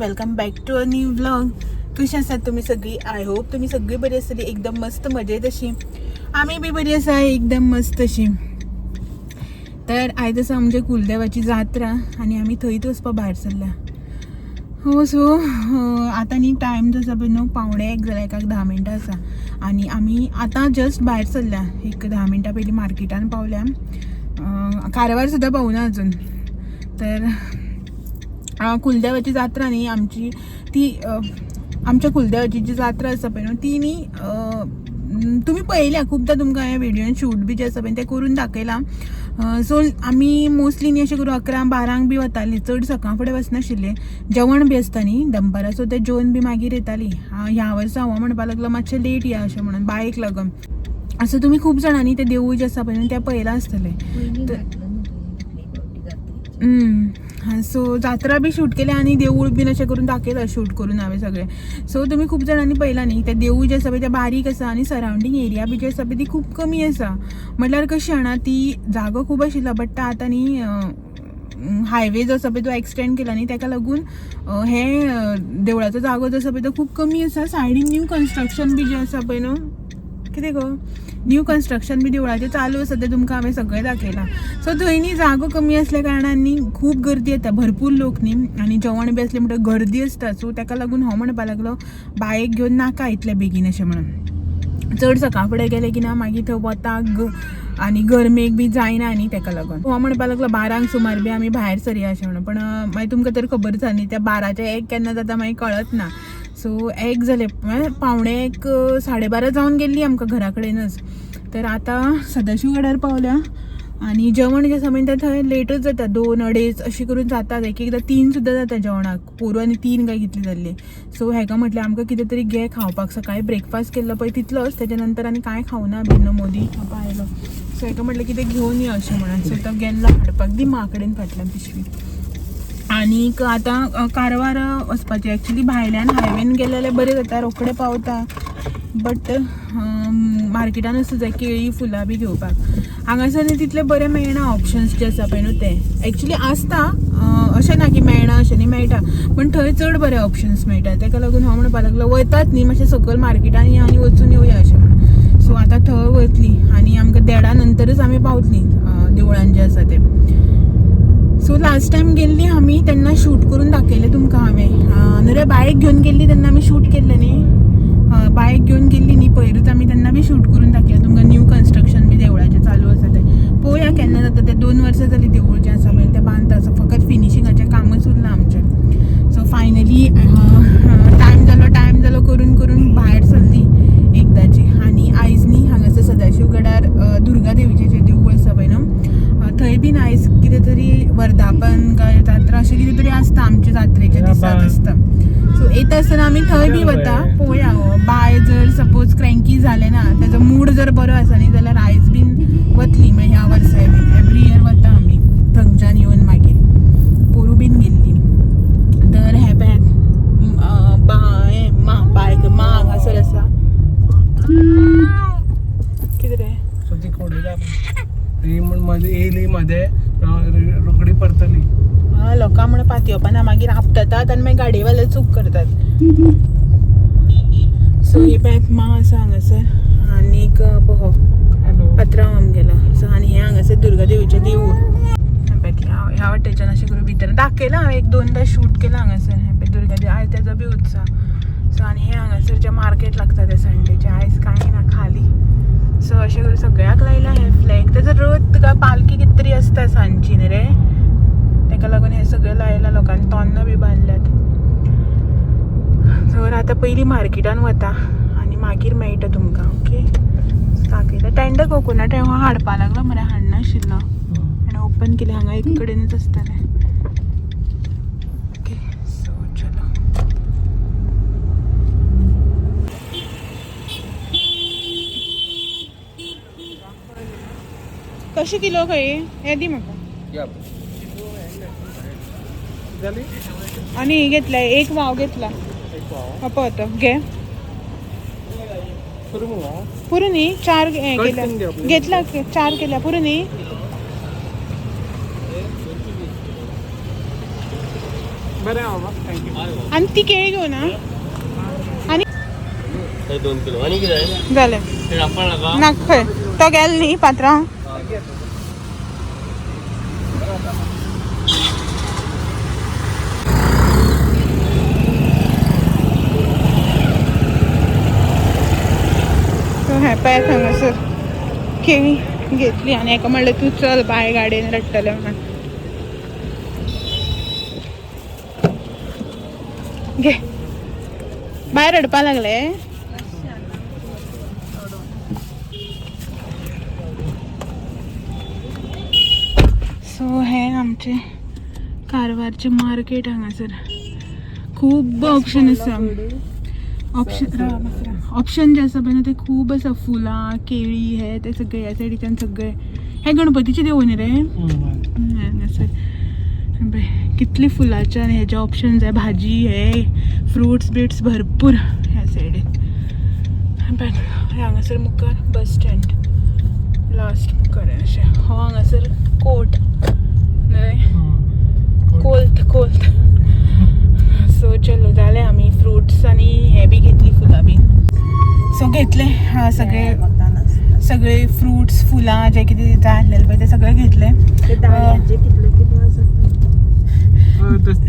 Welcome back to a new vlog. कशी आसात तुमी सगळी? I hope तुमी सगळी बरी आसतली, एकदम मस्त मजेत अशी. आमी बी बरी आसा, एकदम मस्त अशी. तर आयज आसा आमच्या कुलदेवाची जात्रा आनी आमी थंयच वचपा भायर सरल्या. हो, सो आतां न्ही टायम जो आसा पळय न्हू 12:45 जाल्या, 1:10 मिनटां आसा आनी आमी आतां जस्ट भायर सरल्या. एक 10 मिनटां पयलीं मार्केटान पावल्या. कारवार सुद्दां पावूना अजून. तर कुलदेवाची जात्रा न्ही आमची ती, आमच्या कुलदेवाची जी जात्रा आसा पळय न्हू ती न्ही तुमी पळयल्या खुबदां. तुमकां हांवें व्हिडियोन शूट बी जें आसा पळय तें करून दाखयलां. सो आमी मोस्टली न्ही अशें करून 11-12 बी वतालीं, चड सकाळ फुडें वचनाशिल्लें. जेवण बी आसता न्ही दनपारां, सो तें जेवन बी मागीर येतालीं. ह्या वर्सा हांव म्हणपाक लागलो मातशें लेट या अशें म्हणून बायक लागून. असो तुमी खूब जाणांनी तें देवूळ जें आसा पळय न्हू तें पळयलां आसतलें. सो जात्रा बी शूट केल्या आनी देवूळ बीन अशें करून दाखयलां शूट करून हांवें सगळें. सो तुमी खूब जाणांनी पळयलां न्ही तें देवूळ जें आसा पळय तें बारीक आसा आनी सरावंडींग एरिया बी जी आसा पळय ती खूब कमी आसा. म्हटल्यार कशी जाणा, ती जागो खूब आशिल्लो बट आतां न्ही हायवे जो आसा पळय तो एक्सटेंड केला न्ही, ताका लागून हे देवळाचो जागो जो आसा पळय तो खूब कमी आसा. सायडीन न्यू कन्स्ट्रक्शन बी जें आसा पळय न्हू, कितें गो, न्यू कन्स्ट्रक्शन बी देवळाचें चालू आसा, तें तुमकां हांवें सगळें दाखयलां. सो थंय न्ही जागो कमी आसल्या कारणान न्ही खूब गर्दी येता, भरपूर लोक न्ही, आनी जेवण बी आसलें म्हणटकीर गर्दी आसता. सो ताका लागून हांव म्हणपाक लागलो बायक घेवन नाका इतले बेगीन अशें म्हणून. चड सकाळ फुडें गेलें की ना मागीर थंय वताक आनी गरमेक बी जायना न्ही, ताका लागून हांव म्हणपाक लागलो 12 सुमार बी आमी भायर सरया अशें म्हणून. पण मागीर तुमकां तर खबर आसा न्ही त्या 12चे 1 केन्ना जाता मागीर कळत ना. सो 1 जालें, 12:45 12:30 जावन गेल्ली आमकां घरा कडेनच. तर आतां सदाशिव गडार पावल्या आनी जेवण जें आसा पळय तें थंय लेटच जाता, 2-2.5 अशें करून जातात, एक एकदां 3 सुद्दां जाता जेवणाक. पोरू आनी 3 काय कितली जाल्ली. सो हेका म्हटलें आमकां कितें तरी घे खावपाक. सकाळी ब्रेकफास्ट केल्लो पळय तितलोच, तेच्या नंतर आनी कांय खावना बीन न्हू मोदी आपा आयलो. सो हेका म्हटलें कितें घेवन यो अशें म्हणून. सो तो गेल्लो हाडपाक, दी मा कडेन फाटल्यान पिशवी. आनीक आतां कारवार वचपाचें. एक्चुली भायल्यान हायवेन गेले जाल्यार बरें जाता, रोखडें पावता, बट मार्केटान वचूं जाय केळी फुलां बी घेवपाक. हांगासर न्ही तितलें बरें मेळना ऑप्शन्स जे आसा पळय न्हू ते. एक्चुली आसता, अशें ना की मेळना अशें न्ही, मेळटा, पूण थंय चड बरे ऑप्शन्स मेळटा. ताका लागून हांव म्हणपाक लागलो वयतात न्ही मातशें सकयल मार्केटान या आनी वचून येवया अशें म्हणून. सो आतां थंय वयतली आनी आमकां 1:30 नंतरच आमी पावतली देवळान जें आसा तें. सो लास्ट टायम गेल्ली आमी तेन्ना शूट करून दाखयलें तुमकां हांवें. न्हू रे, बायक घेवन गेल्ली तेन्ना आमी शूट केल्लें न्ही, बायक घेवन गेल्ली न्ही पयरूच आमी, तेन्ना बी शूट करून दाखयलें तुमकां. न्यू कन्स्ट्रक्शन बी देवळाचें चालू आसा तें पळोवया केन्ना जाता तें. 2 वर्सां जालीं देवूळ जें आसा पळय तें बांदता, सो फकत फिनिशिंगाचें कामच उरलां आमचें. सो फायनली टायम जालो, टायम जालो करून करून भायर सरली एकदांची. आनी आयज न्ही हांगासर सदाशिव गडार दुर्गा देवीचें जें देवूळ आसा पळय न्हू थंय बीन आयज कितें तरी वर्धापन काय जात्रा अशें कितें तरी आसता, आमच्या जात्रेच्या दिसाक आसता. सो येता आसतना आमी थंय बी वता, पळोवया. बाय जर सपोज क्रँकी जालें ना, तेजो मूड जर बरो आसा न्ही जाल्यार आयज बीन वतली. म्हळ्यार ह्या वर्साय बीन एवरी इयर वता आमी थंयच्यान येवन मागीर. पोरू बीन गेल्ली. तर हें पळयात बाय मा बाय मा हांगासर आसा. कितें रे? सो ती खोडी म्हण मध्ये येयली मध्ये रोखडी परतली. हा, लोकां म्हण पातयेवपा ना, मागीर आपटतात आनी मागीर गाडयेवाले चूक करतात. सो ही पळयात मा आसा हांगासर आनीक पळो पत्रांव आमगेलो. सो आनी हें हांगासर दुर्गा देवीचें देवूळ. हें पळयात ह्या वाटेच्यान अशें करून भितर दाखयलां हांवें, 1-2दा शूट केलां हांगासर. हें पळय दुर्गा देव, आयज तेजो बी उत्सव. सो आनी हें हांगासर जें मार्केट लागता तें संडेचें, आयज कांय ना खाली. सो अशें करून सगळ्याक लायला हें फ्लॅग. तेजो रथ काय पालखी कितें तरी आसता सांजची न्ही रे, ताका लागून हें सगळें लायलां लोकांनी, तोन्नां बी बांदल्यात. तर आतां पयलीं मार्केटान वता आनी मागीर मेळटा तुमकां. ओके, दाखयता. टेंडर कोकोनट हांव हाडपा लागलो मरे, हाडनाशिल्लो आनी ओपन केलें, हांगा एक कडेनच आसतलें. ओके, सो चलो. कशें किलो खंय हें दी म्हाका. आनी हे घेतला एक वाव घेतला पळय घे पुरो न्ही 4 केल्या घेतला, 4 केल्या पुरो न्ही. बरें बाबा, thank you. आनी ती केळी घेवन आ आनी 2 किलो आनी कितें जालें. ते रांपण नाका. ना, खंय तो गेलो न्ही पात्रांव. सो हें पळय हांगासर केळी घेतली आनी हेका म्हणलें तूं चल बाय गाडयेन रडटलें म्हणून. घे बाय, रडपा लागले. सो हें आमचें कारवारचें मार्केट. हांगासर खूब ऑप्शन आसा. ऑप्शन ऑप्शन जे आसा पळय न्हू ते खूब आसा. फुलां, केळी, हे ते सगळे ह्या सायडीच्यान सगळे. हे गणपतीचे देवूळ न्ही रे? हांगासर पळय कितली फुलाचे आनी हेजे ऑप्शन जाय, भाजी, हे फ्रुट्स बिट्स भरपूर ह्या सायडीन. पळय हांगासर मुखार बस स्टँड लास्ट मुखार अशें. हो हांगासर कोट न्हय, कोल्त कोल्त. सो चलो, जालें, आमी फ्रुट्स आनी हे बी घेतली, फुलां बी. सो घेतले हा सगळे सगळे फ्रुट्स, फुलां जे कितें जाय आसलेलें पळय ते सगळे घेतले.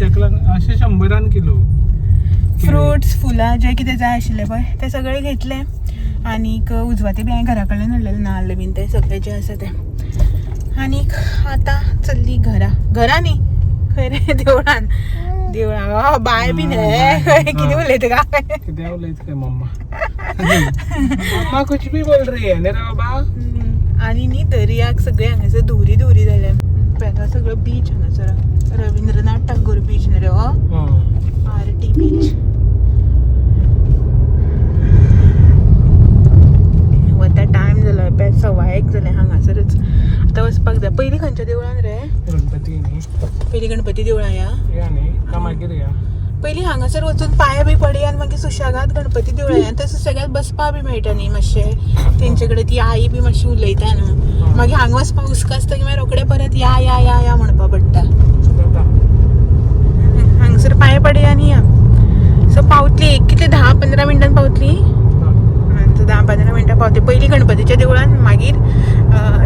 ताका लागून अशें 100 किलो. फ्रुट्स, फुलां जे कितें जाय आशिल्लें पळय ते सगळे घेतले. आनीक उजवाती बी हांवें घरा कडल्यान हाडलेले, नाल्ल बीन ते सगळे जे आसा ते. आनीक आतां चल्ली घरा. घरा न्ही, खंय रे, देवळान. देवळान बाय बीन हे खंय कितें उलयता काय? कितें उलयता काय मम्मा? मम्मा कुछ भी बोल रही है रे बाबा. आनी न्ही दर्याक सगळे हांगासर धुवरी धुवरी जाले. पळय सगळो बीच हांगासर, रविंद्रनाथ टागोर बीच न्ही रे हो, RT बीच. वता टायम जालो पळय, 1:15 जालें. हांगासरच आतां वचपाक जाय. पयलीं खंयच्या देवळान रे? गणपती न्ही. पयलीं गणपती देवळां या. या न्ही काय मागीर या? पयलीं हांगासर वचून पांय बी पडया आनी मागीर सुशेगाद गणपती देवळां या. आनी ते सुशेगाद बसपा बी मेळटा न्ही मातशें, तेंचे कडेन ती आई बी मातशी उलयता न्हू. मागीर हांगा वचपाक हुस्को आसता की मागीर रोखडे परत या या या या म्हणपा पडटा. जाता. हांगासर पांय पडया आनी या. सो पावतली एक कितले, 10-15 मिनटान पावतली. 10-15 मिनटां पावतली. पयलीं गणपतीच्या देवळान, मागीर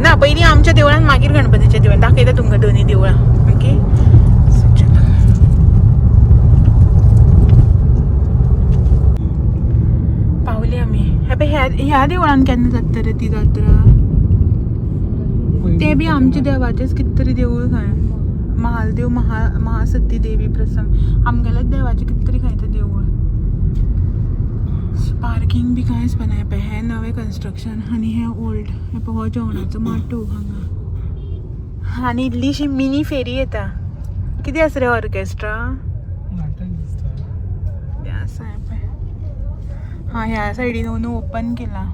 ना, पयलीं आमच्या देवळान, मागीर गणपतीच्या देवळान. दाखयता तुमकां दोनूय देवळां. ओके, सो चलो पावली आमी. हे पळय ह्या ह्या देवळान केन्ना जाता रे ती जात्रा? ते बी आमच्या देवाचेच कितें तरी देवूळ खंय, महालदेव महासती देवी प्रसंग, आमगेल्याच देवाचें कितें तरी खंय तें देवूळ. पार्किंग बी कांय आसपाना. हें पळय हें नवें कन्स्ट्रक्शन आनी हें ओल्ड. हें पळय हो जेवणाचो माटोव हांगा आनी इल्लीशी मिनी फेरी येता. कितें आसा रे, ऑर्केस्ट्रा? नाटक दिसता. तें आसा. हें पळय, हा ह्या सायडीन अंदू ओपन केला.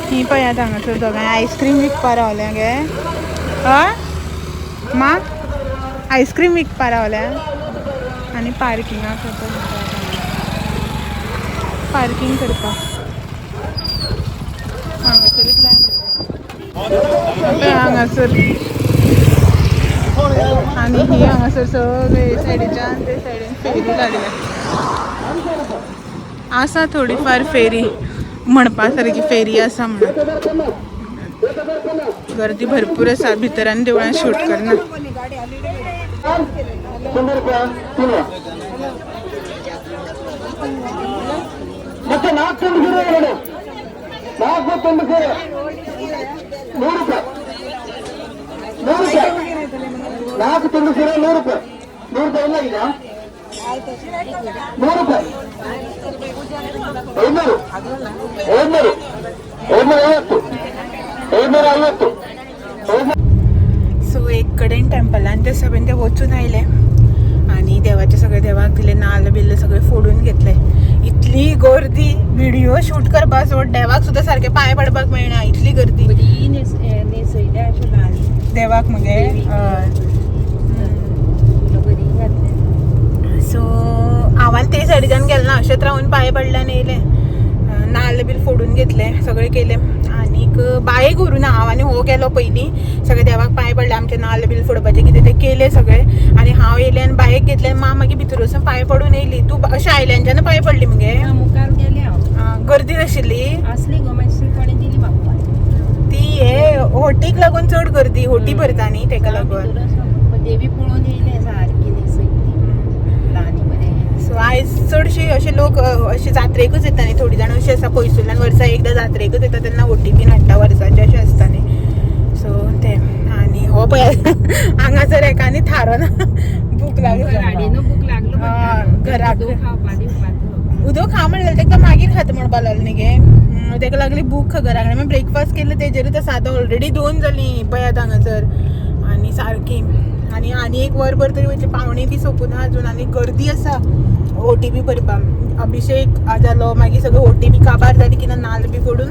ही पळयात हांगासर दोगांय आयस्क्रीम विकपा रावल्या गे. हय मा, आयस्क्रीम विकपा रावल्या. आनी पार्किंगाक पार्किंग करपाक हांगासरूच लाय म्हणलें. हांगासर आनी ही हांगासर सगळे सायडीच्यान ते सायडीन फेरी लागल्या. आसा थोडी फार फेरी, म्हणपा सारकी फेरी आसा म्हणून. गर्दी भरपूर आसा भितर आनी देवळान शूट करना. 100 ರೂಪಾಯಿ ತಿನ್ನುವ. ಮತ್ತೆ 4 ತುಂಡು ಸೀರೆ, 2 4 ತುಂಡು ಸೀರೆ 100 ರೂಪಾಯಿ, 100 ರೂಪಾಯಿ. 4 ತುಂಡು ಸೀರೆ 100 ರೂಪಾಯಿ, 100 ರೂಪಾಯಿ. ಇಲ್ಲ ಈಗ 100 ರೂಪಾಯಿ. 500, 500, 550, 550, 500. सो एक कडेन टेम्पलान ते सगळें ते वचून आयले आनी देवाचे सगळे देवाक दिले नाल्ल बिल्ल सगळे फोडून घेतले. इतली गर्दी, व्हिडिओ शूट करपा सोड, देवाक सुद्दां सारखे पांय पडपाक मेळना, इतली गर्दी. बरी न्हेसयल्या अशें घाल. देवाक मगे, हय. बरी घातल्या. सो हांव आनी ते सायडीच्यान गेलें ना, अशेंच रावन पांय पडले आनी येयलें. नाल्ल बील फोडून घेतले, सगळें केलें. आनीक बायेक व्हरूना हांव आनी हो गेलो पयलीं सगळे देवाक पांय पडले, आमचे नाल्ल बील फोडपाचें कितें तें केलें सगळें. आनी हांव येयलें आनी बायेक घेतलें आनी माँ मागीर भितर वचून पांय पडून येयली. तूं अशें आयल्यांच्यान पांय पडली मगे? मुखार गेले हांव. गर्दी नाशिल्ली? आसली गो, मातशी कोणें दिली म्हाका. ती हे होटीक लागून चड गर्दी, होटी भरता न्ही तेका लागून. देवी पळोवन येयले सारकी न्हेसयली ल्हान बरें. सो आयज चडशी अशे लोक अशे जात्रेकूच येता न्ही, थोडी जाणां अशी आसा पयसुल्ल्यान वर्सा एकदां जात्रेकूच येता तेन्ना होटी बीन हाडटा वर्साचे, अशें आसता न्ही. सो ते आनी हो पळय हांगासर एकानी थारो ना, भूक लागली. गाडयेन भूक लागलो. घराक खावपा दिवपाक उदक खा म्हणलें तेका, मागीर खाता म्हणपाक लागलें न्ही गे. तेका लागली भूक घरा कडेन. मागीर ब्रेकफास्ट केलें तेजेरूच आसा. आतां ऑलरेडी 2 जालीं पळयात हांगासर आनी सारकी आनी आनी एक वरभर तरी वयतली, पावणे बी सोंपूना अजून. आनी गर्दी आसा ओटी बी भरपाक. अभिषेक जालो मागीर सगळें ओटी बी काबार जाली की ना, नाल्ल बी फोडून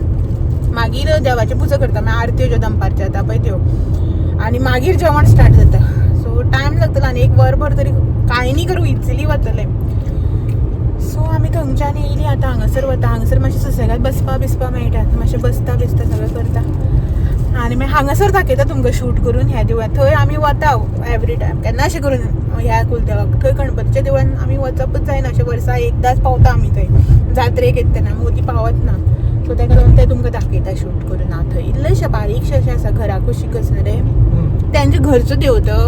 मागीर देवाची पुजा करता. मागीर आरत्यो ज्यो दनपारच्यो जाता पळय त्यो, आनी मागीर जेवण स्टार्ट जाता. सो टायम लागतलो आनी एक वरभर तरी कांय न्ही करूं, इजिली वतलें. सो आमी थंयच्यान येयली आतां हांगासर वता. हांगासर मातशें सुसेगाद बसपा बिसपा मेळटा, मातशें बसता बिसता सगळें करता. आनी मागीर हांगासर दाखयता तुमकां शूट करून ह्या देवळान. थंय आमी वता एवरी टायम केन्ना अशें करून ह्या कुलदेवाक. थंय गणपतीच्या देवळान आमी वचपच जायना, अशें वर्सा एकदांच पावता आमी थंय जात्रेक येता तेन्ना, आमी मदीं पावत ना. सो तेका लागून तें तुमकां दाखयता शूट करून. हांव थंय इल्लेशें बारीकशें अशें आसा घरा कुशीकच न्ही रे, तेंच्या घरचो देव तो.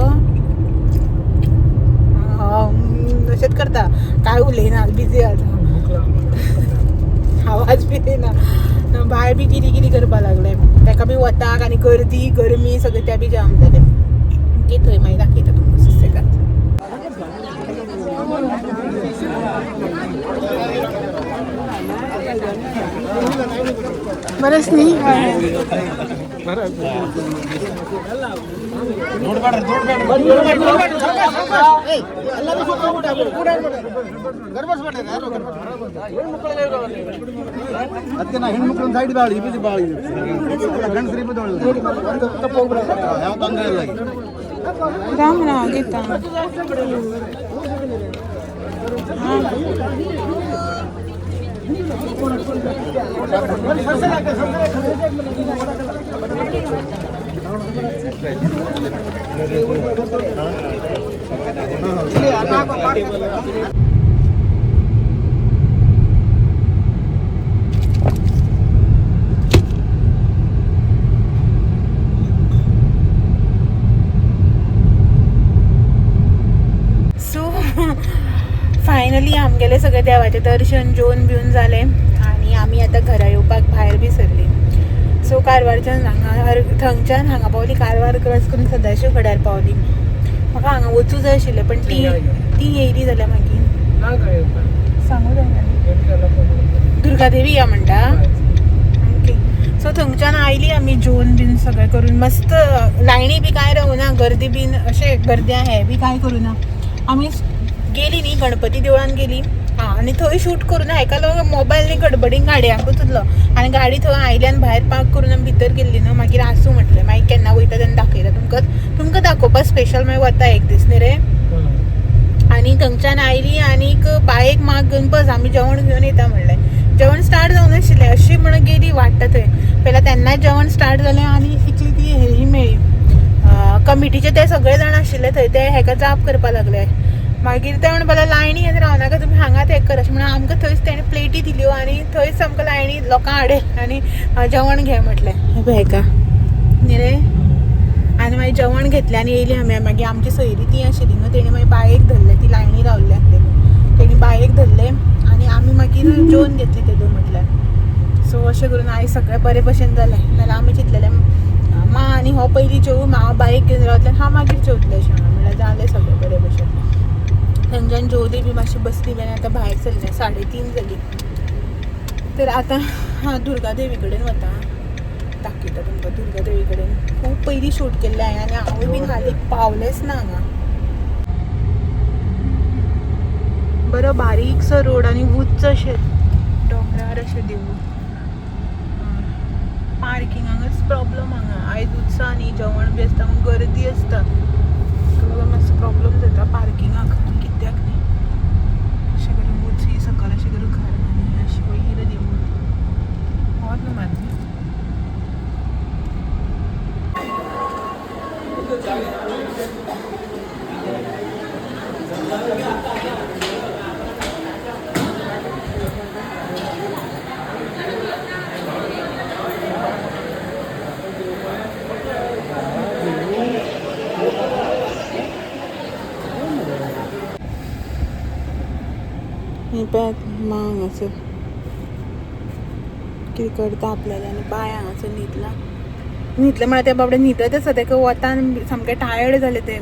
अशेंच करता, काय उलयना, बिजी आसा, आवाज बी येना. बाय बी कितें कितें करपाक लागलें तेका बी वताक आनी गर्दी गरमी सगळें त्या बी जाम जालें. ओके, थंय मागीर दाखयता तुमकां सुसेगाद. बरेंच न्ही? ಅದಕ್ಕೆ ನಾ ಹೆಣ್ಮಕ್ಳು ಒಂದು ಸೈಡ್ ಬಾಳ ಇಬ್ಬರು ಬಾಳ ಗಂಡಸರು ಇಬ್ಬರು ತಪ್ಪು ಹೋಗ್ಬಿಡ, ಯಾವ ತೊಂದರೆ ಇಲ್ಲ. राम राम घेता. सो फायनली आमगेलें सगळें देवाचें दर्शन जेवन बिवन जालें आनी आमी आतां घरा येवपाक भायर बी सरली. सो कारवारच्यान हांगा थंयच्यान हांगा पावली, कारवार क्रॉस करून सदाशिव गड्यार पावली. म्हाका हांगा वचूं जाय आशिल्लें पण ती ती येयली जाल्यार मागीर सांगू जायना. दुर्गादेवी या म्हणटा. ओके, सो थंयच्यान आयली आमी जेवन बीन सगळें करून, मस्त लायनी बी कांय रावना, गर्दी बीन अशें गर्दी हें बी कांय करूना. आमी गेली न्ही गणपती देवळान गेली. आं, आनी थंय शूट करून हेका लागून मोबायल न्ही गडबडीन गाडयांकूच उरलो आनी गाडी थंय आयली आनी भायर पार्क करून आमी भितर गेल्ली न्हू. मागीर आसूं म्हटलें, मागीर केन्ना वयता तेन्ना दाखयता तुमकां, तुमकां दाखोवपा स्पेशल मागीर वता एक दीस न्ही रे. आनी थंयच्यान आयली आनीक बायेक माग घेवन बस आमी जेवण घेवन येता म्हणलें. जेवण स्टार्ट जावं नाशिल्लें अशी म्हणून गेली वाडटा थंय पहिला तेन्नाच जेवण स्टार्ट जालें. आनी इतली ती हें मेळ्ळी कमिटीचे ते सगळे जाण आशिल्ले थंय, ते हेका जाप करपाक लागले. मागीर ते म्हणपाक लागले लायनी येत रावनाका तुमी हांगाच हें कर अशें म्हणून आमकां थंयच तेणें प्लेटी दिल्यो आनी थंयच आमकां लायनी लोकां हाडे आनी जेवण घे म्हटलें हेका न्ही रे. आनी मागीर जेवण घेतलें आनी येयली आमी. मागीर आमची सोयरी ती आशिल्ली न्हू, तेणी मागीर बायेक धरलें, ती लायनी रावल्ली आसलेली, तेणी बायेक धरलें आनी आमी मागीर जेवन घेतली तेदो म्हटल्यार. सो अशें करून आयज सगळें बरे भशेन जालें. नाल्यार आमी चिंतलेलें माँ आनी हो पयलीं जेवूं, हांव बायेक घेवन रावतलें, हांव मागीर जेवतलें अशें म्हणून. म्हणल्यार जालें सगळें बरे भशेन. थंयच्यान जेवली बी मातशी बसली बी आनी आतां भायर सरलें, 3:30 जाली. तर आतां हांव दुर्गा देवी कडेन वता, दाखयता तुमकां दुर्गा देवी कडेन. खूब पयलीं शूट केल्लें हांवें आनी हांवूय बीन हालीं पावलेंच ना हांगा. बरो बारीकसो रोड आनी उंच अशें दोंगरार अशें देवूळ. पार्किंगाकच प्रॉब्लम हांगा. आयज उत्सव न्ही, जेवण बी आसता म्हूण गर्दी आसता, ताका मातसो प्रॉब्लम जाता पार्किंगाक, कित्याक न्ही. अशें करून उंच सकयल अशें करून घर आनी अशें वयर देवूळ. होच न्हू मात पळयात मा हांगासर कितें करता आपल्याला आनी बाय हांगासर न्हिदला. न्हिदलें म्हळ्यार तें बाबडें न्हिदत आसा. तेका वतान सामकें टायर्ड जालें तें.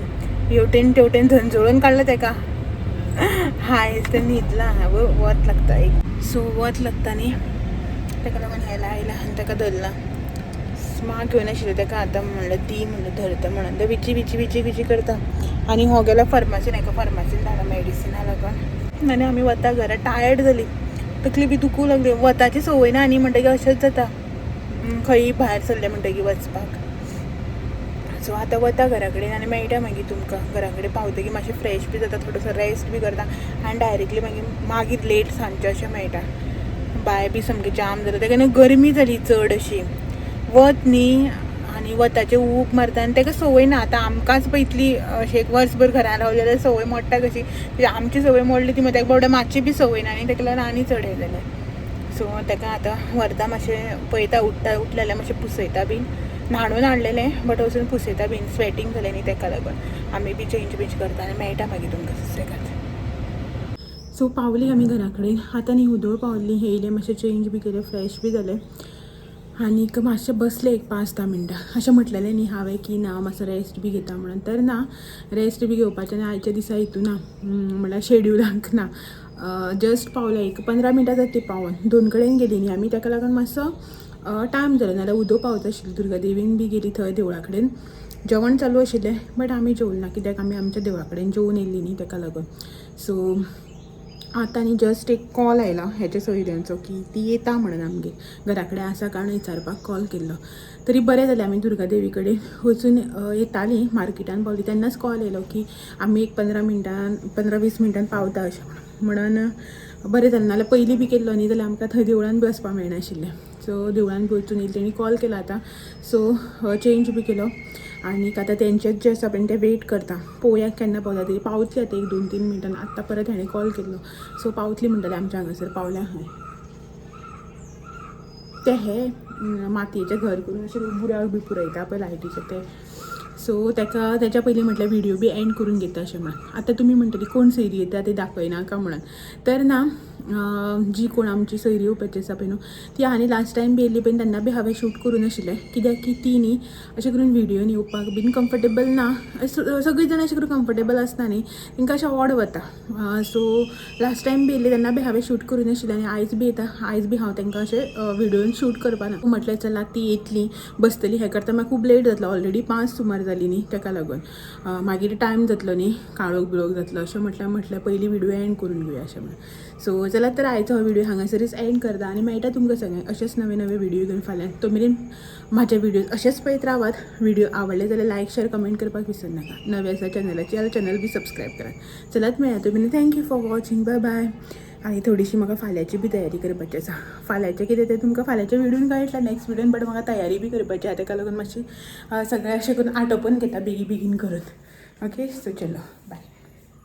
हेवटेन तेवटेन झंजोळून काडलें तेका. हाय तें न्हिदलां. वत लागता एक. सो वत लागता न्ही, तेका लागून हें लायलां आनी तेका धरलां. मा घेवन आशिल्लें तेका. आतां म्हणलें दी म्हणलें धरता म्हणून. तें विची विची विची विची करता. आनी हो गेलो फार्मासीन. हेका फार्मासीन धाडला मेडिसिना लागून. आनी आमी वता घरा. टायर्ड जाली, तकली बी दुखूंक लागली. वताची संवय ना न्ही, म्हणटगीर अशेंच जाता खंयी भायर सरलें म्हणटगीर वचपाक. सो आतां वता घरा कडेन आनी मेळटा मागीर तुमकां. घरा कडेन पावतकीर मातशें फ्रेश बी जाता, थोडोसो रेस्ट बी करता आनी डायरेक्टली मागीर मागीर लेट सांजचें अशें मेळटा. बाय बी सामकें जाम जाता तेका न्हू. गरमी जाली चड अशी, वत न्ही आनी वताचें ऊब मारता आनी तेका संवय ना. आतां आमकांच पळय इतली अशें एक वर्सभर घरान रावलें जाल्यार संवय मोडटा कशी. आमची संवय मोडली ती ताका बाबड्या मातशी बी संवय ना आनी तेका लागून आनी चड हें जालें. सो ताका आतां व्हरता, मातशें पळयता, उठ्ठा उठलें जाल्यार मातशें पुसयता बीन. न्हाणून हाडलेलें बट वचून पुसयता बीन. स्वेटींग जालें न्ही तेका लागून. आमी बी चेंज बींज करता आनी मेळटा मागीर तुमकां सुसेगाद. सो पावली आमी घरा कडेन आतां न्ही. हुदोळ पावली. येयलें, मातशें चेंज बी केलें, फ्रेश बी जालें आनीक मातशें बसलें एक 5-10 मिनटां. अशें म्हटलेलें न्ही हांवें की ना मातसो रेस्ट बी घेता म्हणून, तर ना, रेस्ट बी घेवपाचें आनी आयच्या दिसा हितून ना, म्हणल्यार शेड्युलाक ना. जस्ट पावलें, एक 15 मिनटां जातली पावोन. दोन कडेन गेली न्ही आमी, ताका लागून मातसो टायम जालो, नाल्यार उदो पावता आशिल्ली. दुर्गा देवीन बी गेली, थंय देवळा कडेन जेवण चालू आशिल्लें, बट आमी जेवले ना कित्याक आमी आमच्या देवळा कडेन जेवन येयल्ली न्ही ताका लागून. सो आतां न्ही जस्ट एक कॉल आयला हेच्या सोयऱ्यांचो की ती येता म्हणून, आमगेर घरा कडेन आसा काय म्हणून विचारपाक कॉल केल्लो. तरी बरें जालें, आमी दुर्गा देवी कडेन वचून येतालीं, मार्केटान पावली तेन्नाच कॉल येयलो की आमी एक 15 मिनटान, 15-20 मिनटान पावता अशें म्हणून. म्हणून बरें जालें, नाल्यार पयलीं बी केल्लो न्ही जाल्यार आमकां थंय देवळान बी वचपाक मेळनाशिल्लें. सो देवळान बी वचून येयली, तेणी कॉल केला आतां. सो चेंज बी केलो आनीक आतां तेंचेच जे आसा पळय ते वेट करता. पळोवया केन्ना पावता ती. पावतली आतां एक 2-3 मिनटान. आत्तां परत हेणें कॉल केल्लो, सो पावतली म्हणटाले. आमच्या हांगासर पावल्या खंय ते. हे मातयेचें घर करून अशें बुराक बी पुरयता पळय लायटीचे ते. सो ताका तेच्या पयलीं म्हटल्यार व्हिडियो बी एंड करून घेता अशें म्हणून. आतां तुमी म्हणटली कोण सयरी येता ती दाखयनाका म्हणून, तर ना, जी कोण आमची सयरी येवपाची आसा पळय न्हू, ती आनी लास्ट टायम बी येयल्ली पळय तेन्ना बी हांवें शूट करूं नाशिल्लें, कित्याक की ती न्ही अशें करून व्हिडियोन येवपाक बीन कम्फर्टेबल ना. सगळीं जाणां अशें करून कम्फर्टेबल आसना न्ही, तांकां अशें ऑड वता. सो लास्ट टायम बी येयल्ली तेन्ना बी हांवें शूट करूं नाशिल्लें आनी आयज बी येता, आयज बी हांव तांकां अशें व्हिडियोन शूट करपाना. म्हटलें चला ती येतली, बसतली, हें करता मागीर खूब लेट जातलो. ऑलरेडी 5 सुमार जाली न्ही, ताका लागून मागीर टायम जातलो न्ही, काळोख बिळोख जातलो अशें म्हटल्यार, म्हटल्यार पयलीं व्हिडियो एंड करून घेवया अशें म्हणून. सो चला तर आयचो हो व्हिडियो हांगासरीच एंड करता आनी मेळटा तुमकां सगळ्यांक अशेंच नवे नवे व्हिडियो घेवन फाल्यां. तो मेरेन म्हाजे व्हिडियोज अशेंच पळयत रावात. व्हिडिओ आवडले जाल्यार लायक, शेअर, कमेंट करपाक विसर नाका. नवे आसा चॅनलाचेर जाल्यार चॅनल बी सबस्क्रायब करात. चलात मेळया तुमी. Thank you for watching, bye bye. आनी थोडीशी म्हाका फाल्यांची बी तयारी करपाची आसा. फाल्यांचें कितें तें तुमकां फाल्यांच्या व्हिडियोन कळटलें, नेक्स्ट व्हिडियोन. बट म्हाका तयारी बी करपाची आसा, ताका लागून मातशी सगळें अशें करून आटोपून घेता बेगी बेगीन करून. ओके, सो चलो, बाय.